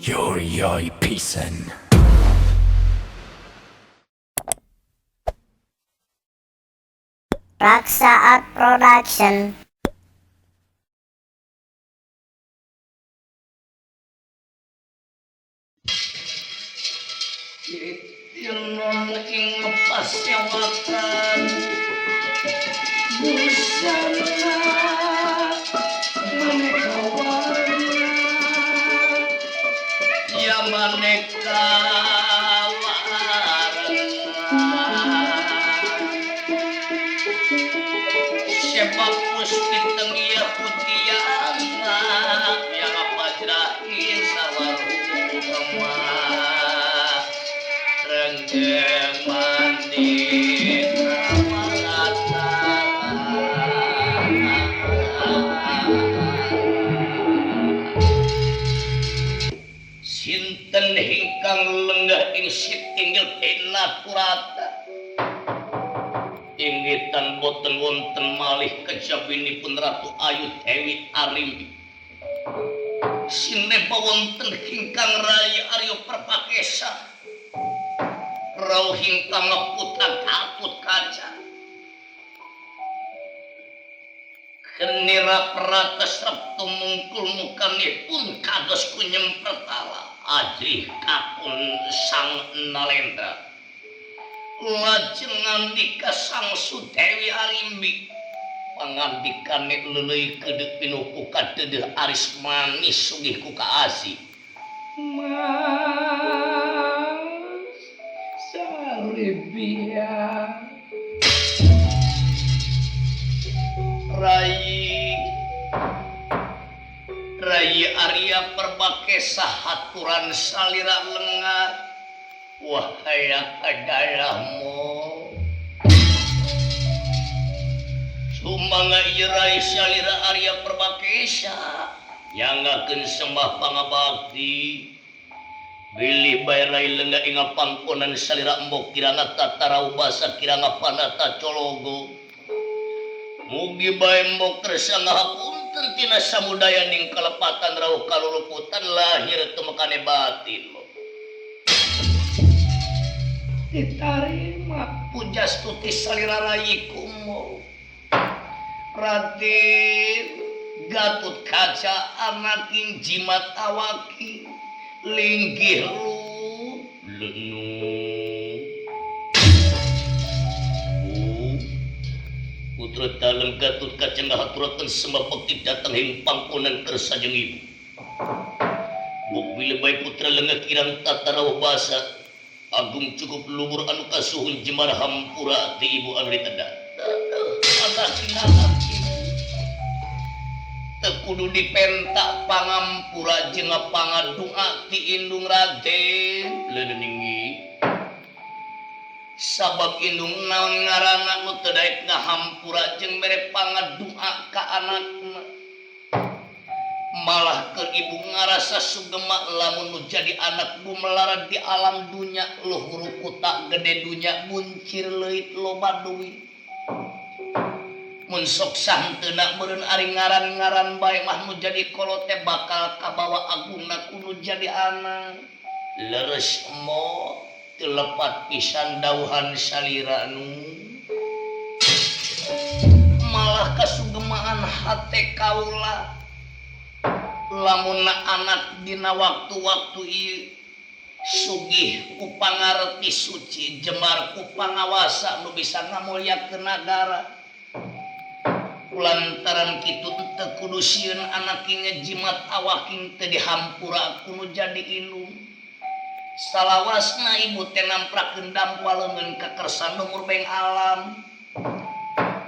Yori pisan. Raksa Art Production. Ing pasewakan busana maneka warna, ya maneka warna, sebab puspit tengia putiana yang pajrahi sawaruma renggeng mandi. Sinten ingkang lenggah ing sitinggil pinaturata ingitan boten wonten malih kejabinipun Ratu Ayu Dewi Arimbi. Sineba wonten ingkang Rayi Arya Perbakesa rauh ingkang putra Gatut Kaca. Kenira prates reptu mungkul mukanipun kados kunyempertala ajrih kakun sang Nalendra. Lajeng ngandika Sang Sudewi Arimbi, pangandikane leuleuy kedeuk pinuku kadeudeuh aris manis sugih ku kaasi. Mas Saribia Rai Rai Arya Perbakesa haturan salira lengat. Wahai kadalahmu sumangga ieu Rai salira Arya Perbakesa nyangakeun sembah pangabakti. Bilih bae Rai lenggah ing pangkonan salira embok kiranga tatarau basa kiranga panata cologo. Mugi bae embok kersa ngahapunten tina samudayaning kalepatan rauh kaluluputan lahir tumekane batin. Ditarima pujastuti salira rayi kumo. Raden Gatot Kaca anaking jimat awaki linggih lu lenu. Putra dalem Gatot Kaca ngahaturakeun sembah bekti dateng ing pangkonan kersa jeung ibu. Buk bilih bae putra lenggah kirang tatarawuh basa agung cukup luhur anu kasuhun jemar hampura ti ibu anu ditedak. Teu kudu dipentak pangampura jeung pangadua ti indung Raden leuleun ninggi. Sabab indung naon ngaranna nu teu daek ngahampura jeung mere pangadua ka anakna. Malah ke ibu ngarasa sugema lamun nu jadi anak gumelara di alam dunya luhur kuta gede dunya buncir leuit loba duit. Mun sok sahenteuna meureun ari ngaran-ngaran bae mah nu jadi kolot teh bakal kabawa agungna kudu jadi anak. Leres mo teu lepat pisan dauhan salira nu. Malah kasugemaan hate kaula lamun anak dina waktu-waktu ieu sugih ku pangarti suci jembar ku pangawasa nu bisa ngamulyakeun nagara. Lantaran kitu teu kudu sieun anak ngejimat awaking teu dihampura kudu jadi indung. Salawasna ibu teh namprakeun dampal leungeun ka kersa nu murbeng alam.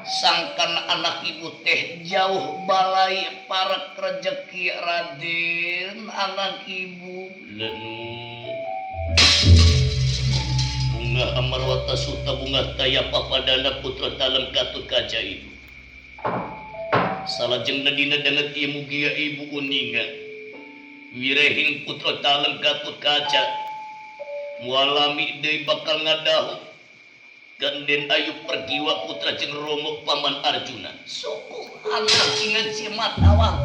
Sangkan anak ibu teh jauh balai parek rejeki Raden anak ibu lenu. Bunga Amarwata Suta bunga taya papadana putra dalem Gatot Kaca ibu. Salajengna dina danget ieu mugia ibu uninga. Wirehing putra dalem Gatot Kaca mualami deui bakal ngadahu. Ganden Ayu Pergiwa putra jeung Romo paman Arjuna. Suku anak ingat jimat awak.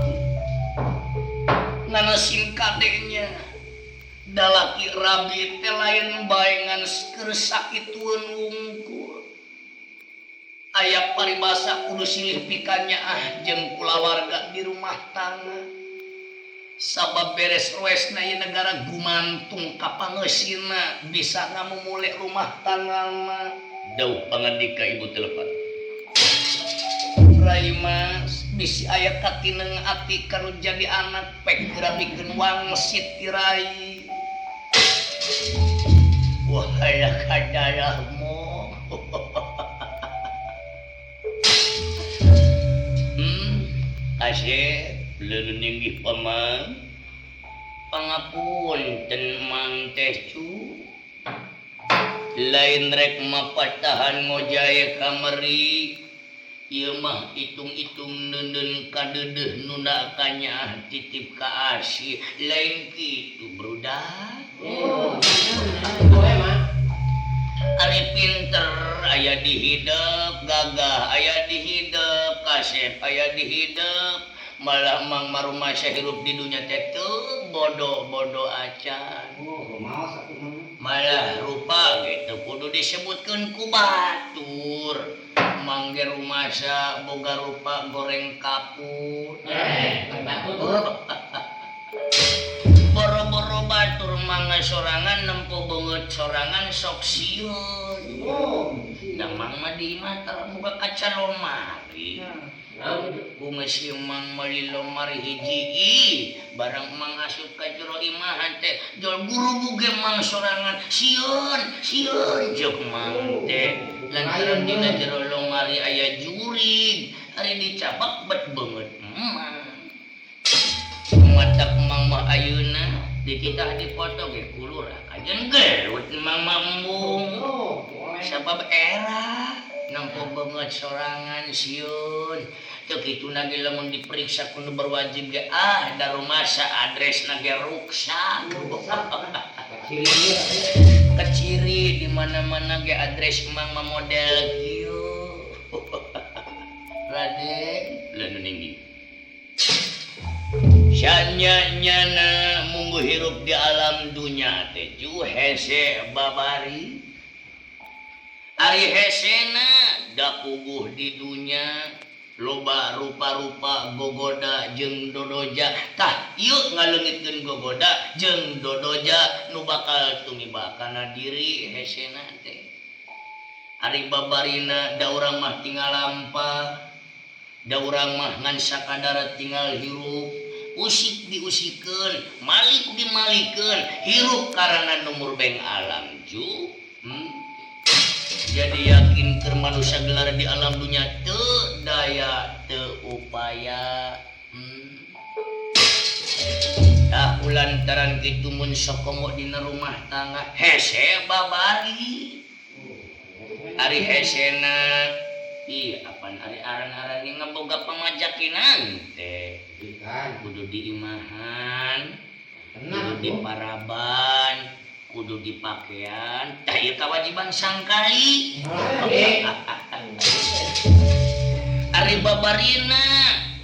Ngana sing kadenya. Dalaki rabi teh lain bae ngan keur sakitueun wungkul. Aya paribasa kudu silih pikannya ah jeung kulawarga di rumah tangga. Sabab beres roesna ieu negara gumantung ka pangeusina bisa ngamumule rumah tangga mah. Dauh pangandika ibu telepat. Rai Mas bisi aya katineng ati kanu jadi anak pek geura mikeun wangsit ti rai. Wahai kadalahmu. Asep leungeun ninggih pamang. Pangapunten mang teh cu. Lain rek mapatahan ngojae kamari. Ieu mah itung-itung neundeun kadeudeuh nunda kanyaah titip ka asih. Lain kitu brudak. Ari pinter aya di hidep, gagah aya di hidep, kasep aya di hidep. Malah mang marumasa hirup di dunya teh teu bodoh-bodoh acan. Malah rupa gitu kudu disebutkeun ku batur. Mangge rumasa boga rupa goreng kapur. Boro-boro batur mangga sorangan nempo beungeut sorangan sok sieun. Da mang mah di imah tara boga kaca lomari. Bunga si mang meuli lomari hiji ih barang mang asup ka jero imahan teh jol guru ge mang sorangan sieun sieun jeung mang teh lantaran dina jero lomari aya jurig ari dicabak bet beungeut mang matak mang mah ayeuna dititah dipoto ge kulurah kajen gelut mang mambung sabab era nempo beungeut sorangan sieun. Teu kitu na ge lamun diperiksa ku nu berwajib ge ah da rumasa adresna ge ruksak. Keciri di mana-mana ge adres mang mah model kieu. Raden leungeun ninggi. Sanya-nyana munggu hirup di alam dunya teh ju hese babari. Ari hesena da puguh di dunya loba rupa-rupa gogoda jeung dodoja. Tah ieu ngaleungitkeun gogoda jeung dodoja nu bakal tumiba kana diri hesena teh. Ari babarina da urang mah tinggal lampah, da urang mah ngan sakadar tinggal hirup. Usik diusikeun, malik dimalikeun, hirup karana nu murbeng alam ju. Jadi yakin keur manusia gelar di alam dunya teu daya teu upaya. Tah lantaran kitu mun sokomo dina rumah tangga hese babari. Ari hesena ih apan ari aran-aran ge ngaboga pamajakinan teh. Kudu diimahan, kudu diparaban, kudu dipakean, tah ieu kawajiban sangkali. Ari babarina,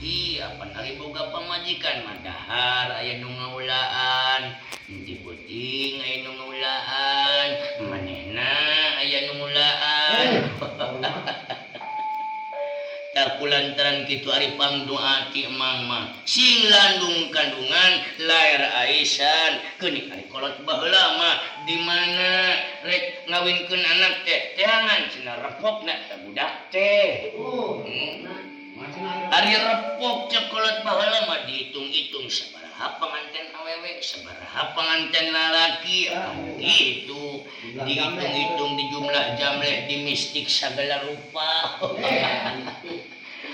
ih apan ari boga pamajikan mah dahar aya nu ngaulaan, henteu peuting aya nu ngaulaan, manehna aya nu ngulaan. Tah kulantaran kitu ari pangdoa ti emang mah sing landung kandungan lair aisan geuning ari kolot baheula mah di mana rek ngawinkeun anak teh teangan cenah repokna teh budak teh. Ari repok cek kolot baheula mah dihitung-hitung sabaraha panganten awewe sabaraha panganten lalaki gitu dihitung-hitung di jumlah jamleh di mistik sagala rupa.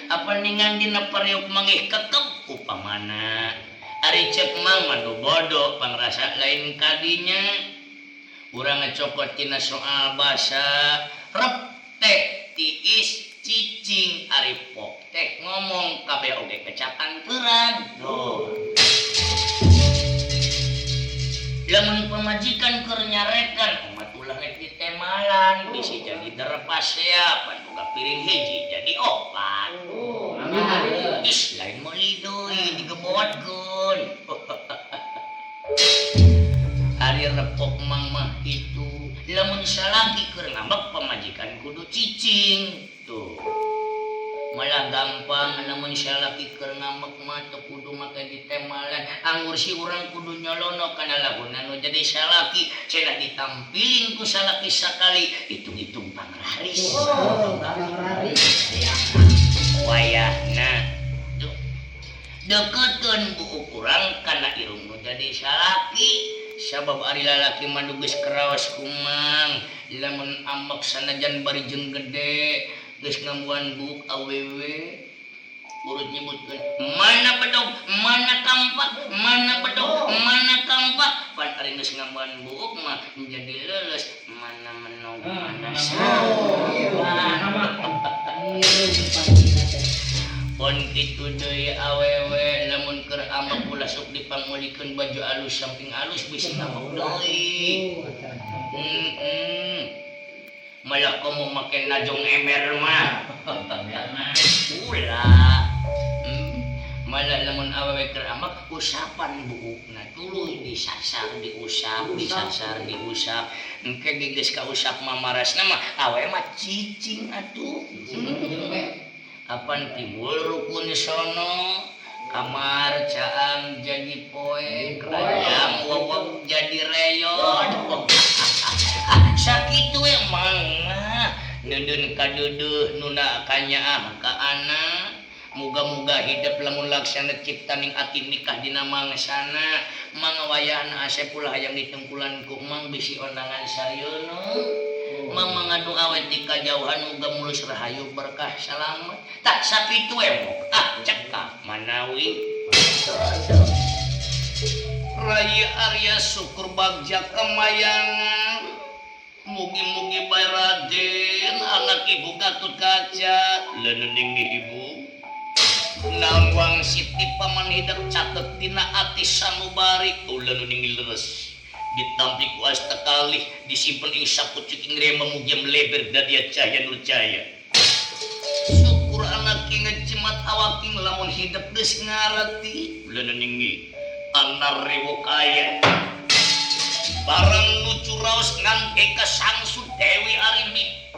Apa ningan dina pareuk mangih kekep upamana ari cek mang mah nu bodoh pangrasa lain kadinya urang ngecokot tina soal basa rep teh tiis cicing ari pok teh ngomong kabeh oge kecakan teuran. Lamun pamajikan keur nyarekan umat ulah rek ditemalan bisi jadi derepas ya pan boga piring hiji jadi opat. Is lain meuli deui digebotkeun. Ari repok mang mah kitu. Lamun salaki keur ngambek pamajikan kudu cicing. Tuh. Malah gampang lamun salaki keur ngambek mah teu kudu make ditemalan. Anggur si urang kudu nyolono kana laguna nu jadi salaki. Cenah ditampiling ku salaki sakali hitung-hitung pangraris. Oh, pangraris. Wayahna. Tuh. Dekeutkeun buuk urang kana irung nu jadi salaki. Sabab ari lalaki mah nu geus karaos kumang lamun ambek sanajan bari jeung gede geus ngambuan buuk awewe urut nyebutkeun mana bedog mana kampak mana bedog mana kampak pan ari geus ngambuan buuk mah jadi leuleus mana menog mana pon kitu deui awewe lamun keur ambek ulah sok dipangmeulikeun baju alus samping alus bisi ngambek deui. Malah komo make najong ember mah. Ulah. Malah lamun awewe keur ambek usapan buukna tuluy disasar diusap disasar diusap. Engke geus kausap mamarasna mah awewe mah cicing atuh. Apan timbul rukun sono kamar caang jadi poe rajang wewek jadi reyon. Sakitu we mang mah neundeun kadeudeuh nuna kanyaah ka anak. Muga-muga hidup lamun laksana ciptaning ati nikah dina mangsana. Mang wayahna asep ulah hayang ditungkulan ku mang bisi ondangan sariono. Mang mangadu awet di kajauhan muga mulus rahayu berkah salamet. Tak sakitu we mok ah cekap manawi. Rai Arya syukur bagja kemayangan. Mugi-mugi bae Raden anak ibu Gatot Kaca leuneuning ibu. Naon siti paman hidup catet dina ati sanubari ulah nu ninggi leres. Ditampi ku asta kalih disimpen ing sapucuk ing rema mugi meleber dadia cahya nur cahya. Syukur anak ing ngecimat awaking lamun hidup geus ngareti ulah nu ninggi anar rewok aya. Barang nu curaos ngan eka sangsu Dewi Arimbi.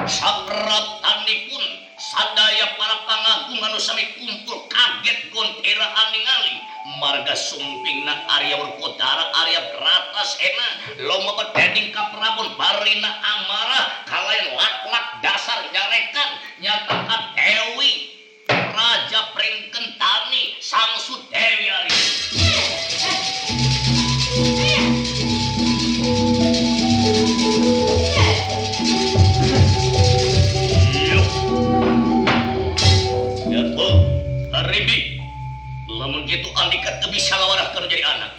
Sapratanipun sadaya para pangagung anu sami kumpul kaget gontera ningali marga sumpingna Arya Werkudara Arya Bratasena lomba beding ka Prabon barina amarah kalayan lak-lak dasar nyarekan nyata ka Dewi Raja Pringkentani Sangsu Dewi Arimbi. Arimbi, lamun kitu andika teu bisa lawarah keur jadi anak.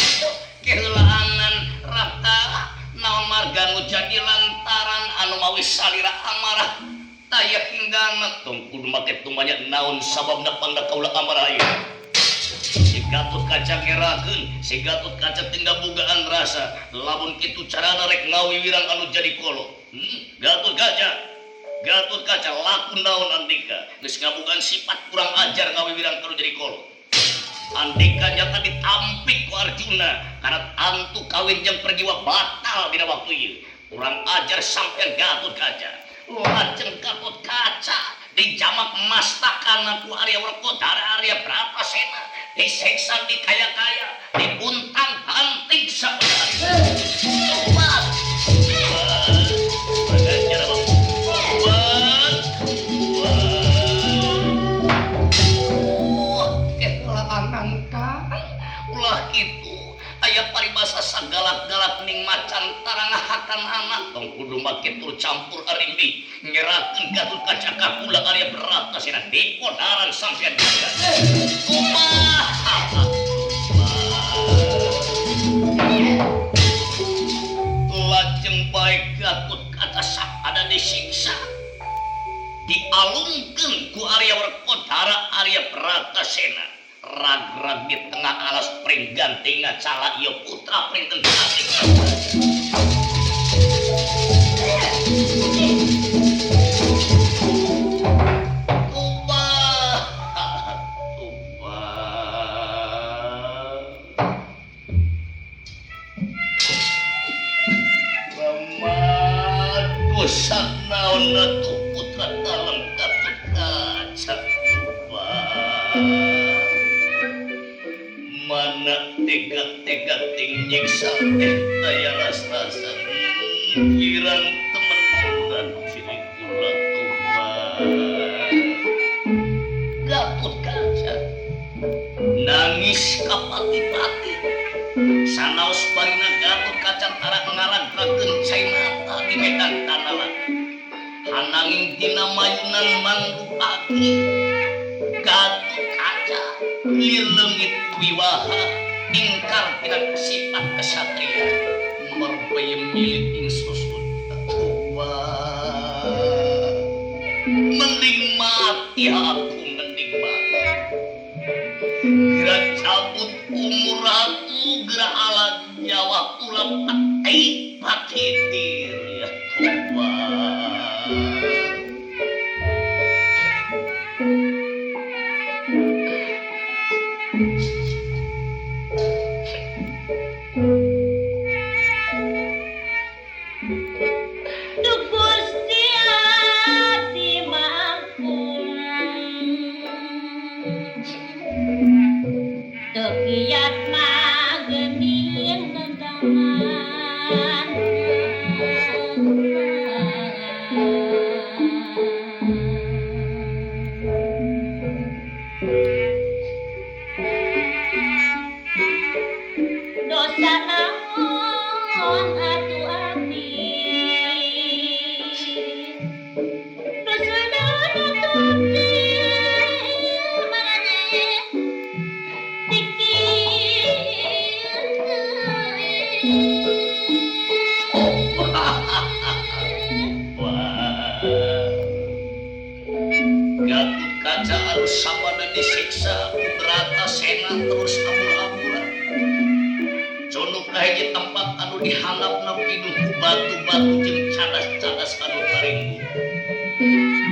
Keheulaanan raka naon marga nu jadi lantaran anu mawi salira amarah taya hinggana tong kudu make tumanya naon sababna pangda kaula amarah ieu. Si Gatot Kaca ngerakeun, si Gatot Kaca teu ngabogaan rasa lamun kitu carana rek ngawiwirang anu jadi kolot. Gatot Kaca Gatot Kaca laku naon andika geus ngabogaan sifat kurang ajar ngawiwirang kudu jadi kolot. Andika nyata ditampik ku Arjuna karena tantu kawin jeung pergiwa batal dina waktu ieu. Kurang ajar sampean Gatot Kaca. Lajeng Gatot Kaca dijamak mastakana ku Arya Werkudara Arya Bratasena disiksa di kaya-kaya dibuntang-banting saudari. Ulah kitu aya paribasa sagalak-galak ning macan tarangahakan anak tong kudu make tur campur Arimbi ngerakeun Gatot Kaca ka kula Arya Bratasena dipodaran sampean jaga. Kumaha lajeng bae Gatot Kaca sapada disiksa dialungkeun ku Arya Werkudara Arya Bratasena rag-rag di tengah alas pringgantinga cala ieu putra Pringkentani. Tuba, tuba. Anak tega-tega ting nyiksa teh daya ras-rasa girang temen dan ciri kula tobat. Gatot Kaca nangis kapati-pati sanaos barina Gatot Kaca tara ngaragrakeun cai mata di medan tanah. Ananging dina mayunan mangrupaki Gatot Kaca lileungit wiwaha ingkar tina sifat kesatria merbaya milik ing susut. Mending mati aku, mending mati. Gerak cabut umur aku, gerak alat nyawa ulah pati pati diri ya Tuhan. Gatot Kaca harus sabada disiksa Bratasena terus abur-aburan. Condok ka hiji tempat anu dihandapna pinuh ku batu-batu jeung cadas-cadas anu taringgu.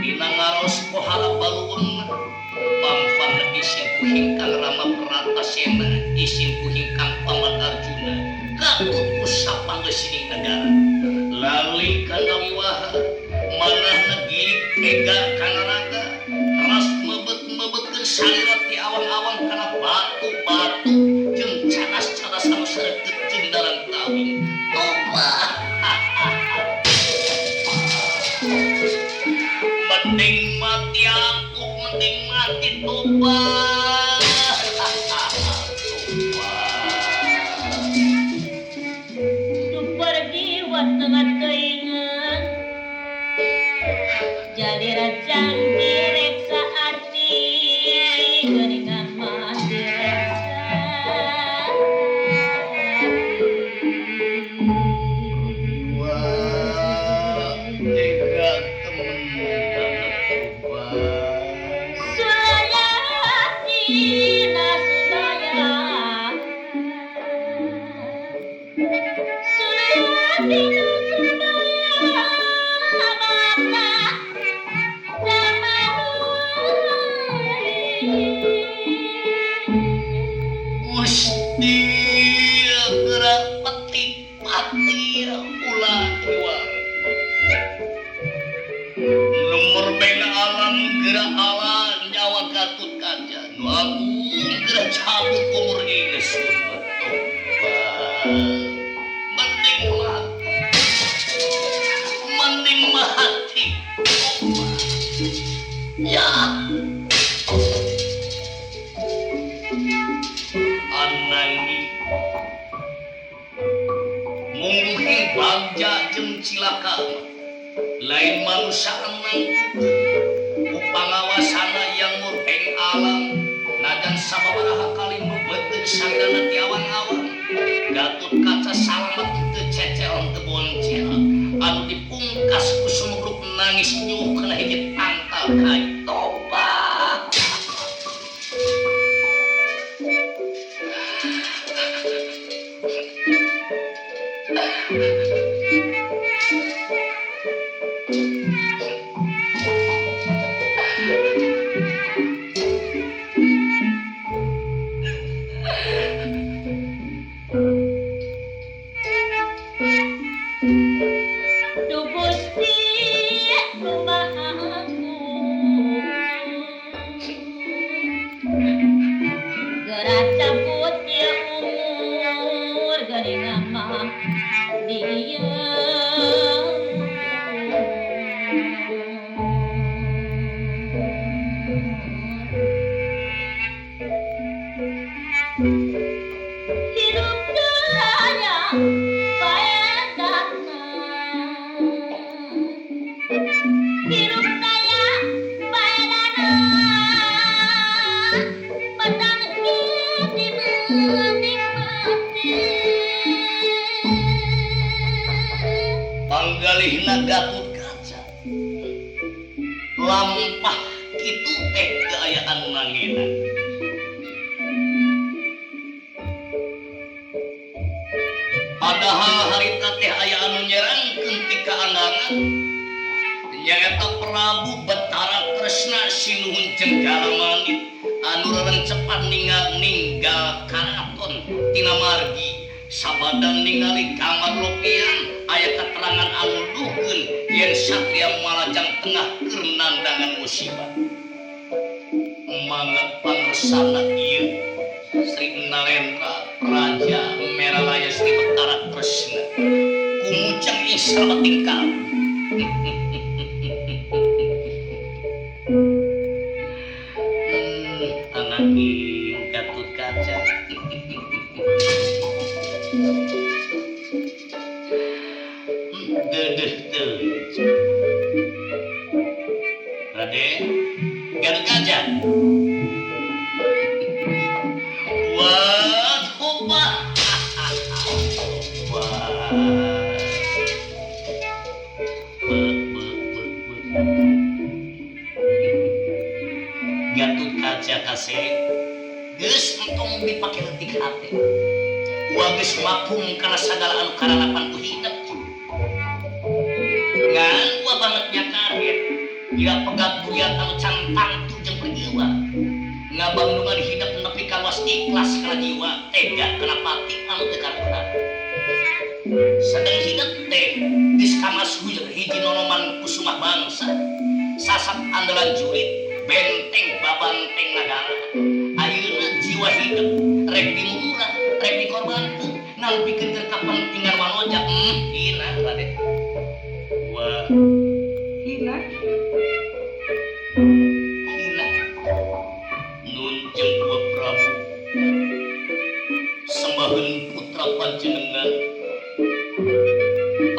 Dina ngaros pohara balueun pampan isin ku hingkang Rama Bratasena, isin ku hingkang Paman Arjuna. Gatot ku sapanggeus negara. Lali kana wiwaha manahna gilik tega kana raga ras mebet-mebetkeun salira ti awang-awang kana batu-batu jeung cadas-cadas anu sareukeut jeung dalam tawing. Toba. Mending mati aku, mending mati toba. Toba. Super jiwa tengah teuingan jalira canggih reksa ati geuningan mah direksa. Wah, tega temen banget toba. Sulaya tina sulaya, sulaya tina sulaya mata Gusti gerak peti-pati ulah keluar. Nomor bena alam gerak ala nyawa Gatot Kaca. Nu agung gerak cabut umur ini sunat toba. Mending mati, mending mati toba. Ya. Anangi mungguhing bagja jeung cilaka lain manusia anang ku pangawasana yang murheng alam najan sababaraha kali mebetkeun salirana ti awang-awang. Gatot Kaca salamet teu cecel teu boncel anu dipungkas ku sumruk nangis nyuh kana hiji tangkal kai toba. Duh Gusti kumaha aku geura cabut ieu. Hirup daya paedana, hirup daya paedana, badan kini menikmati. Panggalihna Gatot Kaca lampah kitu teh kaayaan nangena. Padahal harita teh aya anu nyerangkeun ti kaandangan nyaeta Prabu Betara Kresna Sinuhun Jenggalamani anu rerencepan ninggal karaton tina margi sabadan ningali kamar lopian aya keterangan anu duhkeun yen satria Malajang tengah keur nandangan musibah. Mangga pangersana ieu Sri Narendra Raja Meralaya Sri Betara Kresna kumujeng ing salebeting kalbu. Anak Gatot Kaca. Dedeh teuing. Raden Gatot Kaca. Wah, coba. Wah. Be, be, be, be. Gatot Kaca kasih geus entong dipake leutik hate. Wa geus mapung kana sagala anu karanapan ku hidep. Ngan wa banget nya kaget. Ira pegat burian anu can tangtu jeung pergiwa. Ngabandungan hidup nepi ka luas ikhlas kana jiwa tega kana pati anu teu karuhun. Sedeng hidup teh geus kamas hiji nonoman kusumah bangsa. Sasat andalan jurit benteng babanteng nagara. Ayeuna jiwa hidup rek dimurah, rek dikorbankeun ngan pikeun keur kapentingan wanoja. Hina Raden. Wah, Hina. hina. Nun jeung Wa Prabu sembaheun putra panjenengan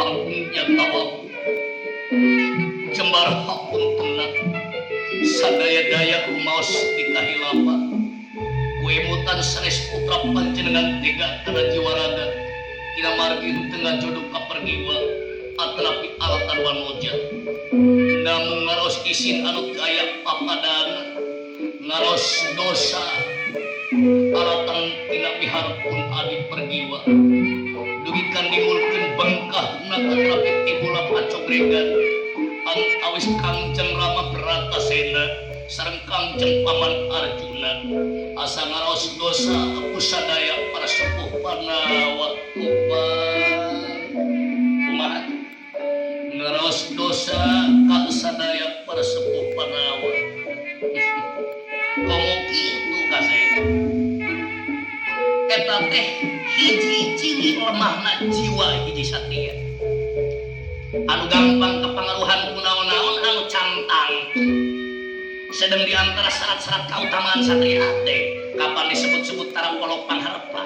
agungnya tawaku jembar hapuntenna sadaya-daya rumaos dikahilapa kuemutan sanes putra panjenengan tega kana jiwa raga tina margi henteu ngajodoh ka pergiwa atanapi alatan wanoja namung ngaros isin anu teu aya papadana ngaros dosa alatan tina miharepun adi pergiwa dugi ka nimbulkeun bengkahna atanapi timbulna pacogregan antawis Kangjeng Rama Bratasena sareng Kangjeng Paman Arjuna asa ngaros dosa ku sadaya para sepuh Panawa kumaha ngaros dosa ka sadaya para sepuh Panawa. Komo kitu kaseh eta teh hiji ciri lemahna jiwa hiji satria anu gampang kepengaruhan ku naon-naon anu cantang. Sedang di antara syarat-syarat kautamaan satria teh kapan disebut-sebut tarang polok pangharepa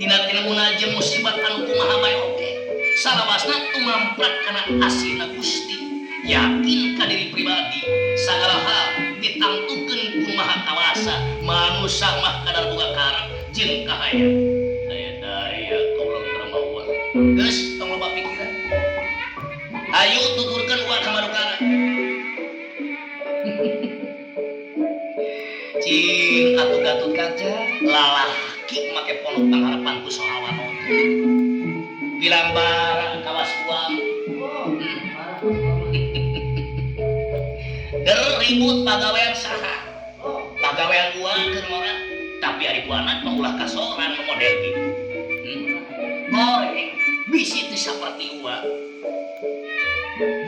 dina tinemuna jeung musibat anu kumaha bae oge salawasna tumamprak kana asihna Gusti yakin ka diri pribadi sagala hal ditangtukeun ku Maha Kawasa manusa mah kadar boga karep jeung kahayang daya-daya kaula teu mawa geus tong loba pikiran ayo tuturkeun uang ka madukara. Cing atuh Gatot Kaca lalaki make polok pangharapan ku soal wanoja bilambara kawas uang der ribut pagawean saha pagawean uang keur ngora tapi ari ku anak mah ulah kasoran model gitu. Goreng bisi teu saperti uang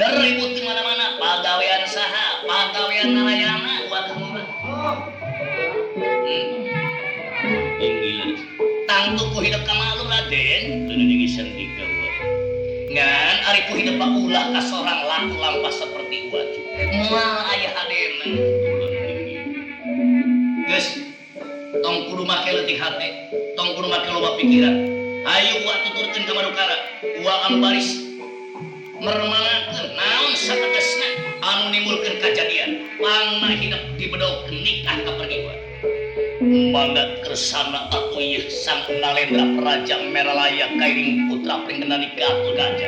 der ribut di mana-mana pagawean saha pagawean Narayana uang keur ngora. Inggil tangtu ku hidup ka maklum Raden teu ninggi sandika wa ngan ari ku hidup ulah ka sorang laku lampah seperti uwa moal aya hadena. Geus Tong kudu make leutik hate, tong kudu make loba pikiran. Ayo uwa tuturkeun ka Madukara, uwa anu baris mermanakeun naon sategesna anu nimbulkeun kajadian. Pangna hidup dibedok nikah ka Pergiwa. Mangga kersana atuh ieu Sang Nalendra Praja Meralaya kairing putra Pringgendani Gatotkaca.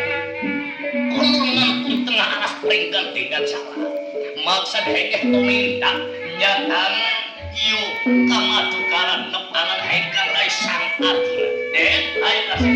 Kono ngampun tengah aras pringgan dengan salah. Maksad hegeh tuminta nyatana ieu ka Madukara nepangan hengkang rai Sang Arjuna. Den ayo kasih.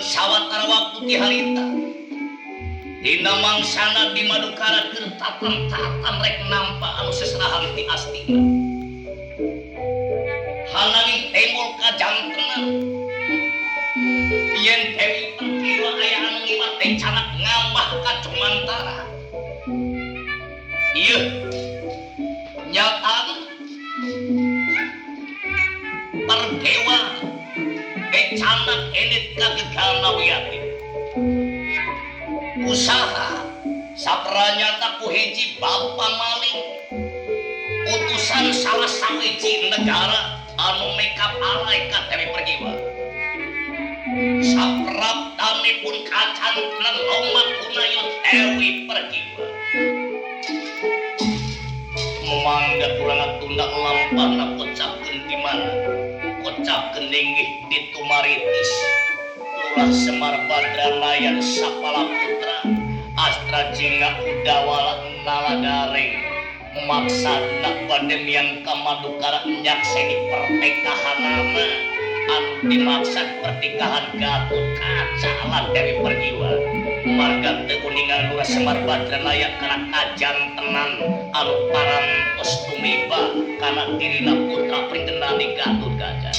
Sawatara waktu ti harita dina mangsana di Madukara keur tatan-tatan rek nampa anu seserahan ti Astina. Hananging timbul kajantenan yen Dewi Pergiwa aya anu ngiwat teh canak ngambah ka Jumantara. Ieu nyatana Pergiwa canak enit kagegalna wiyati. Usaha sapranyata ku hiji bapa maling utusan salah sawiji negara anu mekap alai ka Dewi Pergiwa. Sapraptanipun kacantenan lomat kunayu Dewi Pergiwa. Mangga kurang tunda lampahna kocapkeun di mana? Kocap keninggih di Tumaritis Lurah Semar Badranayan Sapala Putra Astra Jingga Udawala Naladareng maksadna pandemian ka Madukara nyakseni pernikahanana anu dimaksad pernikahan Gatotkaca lan Dewi Pergiwa. Marga teu uningal Lurah Semar Badranaya kana kajantenan anu parantos tumiba kana dirina putra Pringgendani Gatotkaca.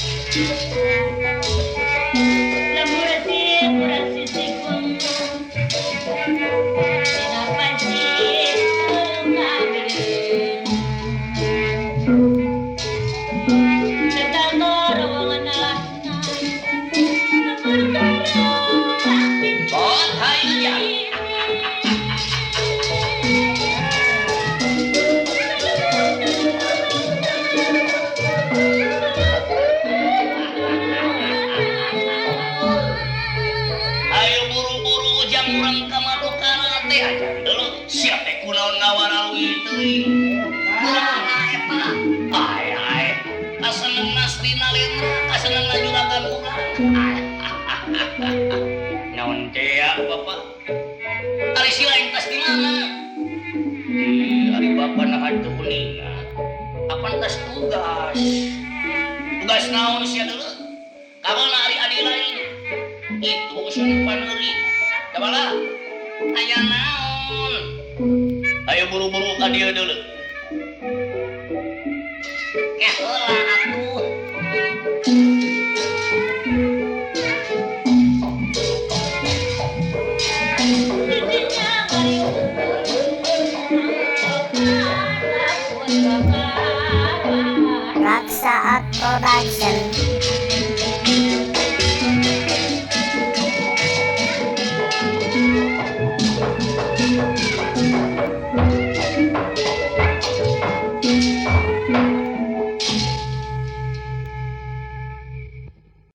Naon teh bapak? Ari si lain tas di mana? Ari bapak nah teu uninga. Apan tas tugas? Tugas naon sia deuleu? Ka mana ari adi lain? Itu sun paneuri. Kabala? Aya naon? Ayo buru-buru ka dieu deuleu. Keh heula atuh. Raksa Art Production.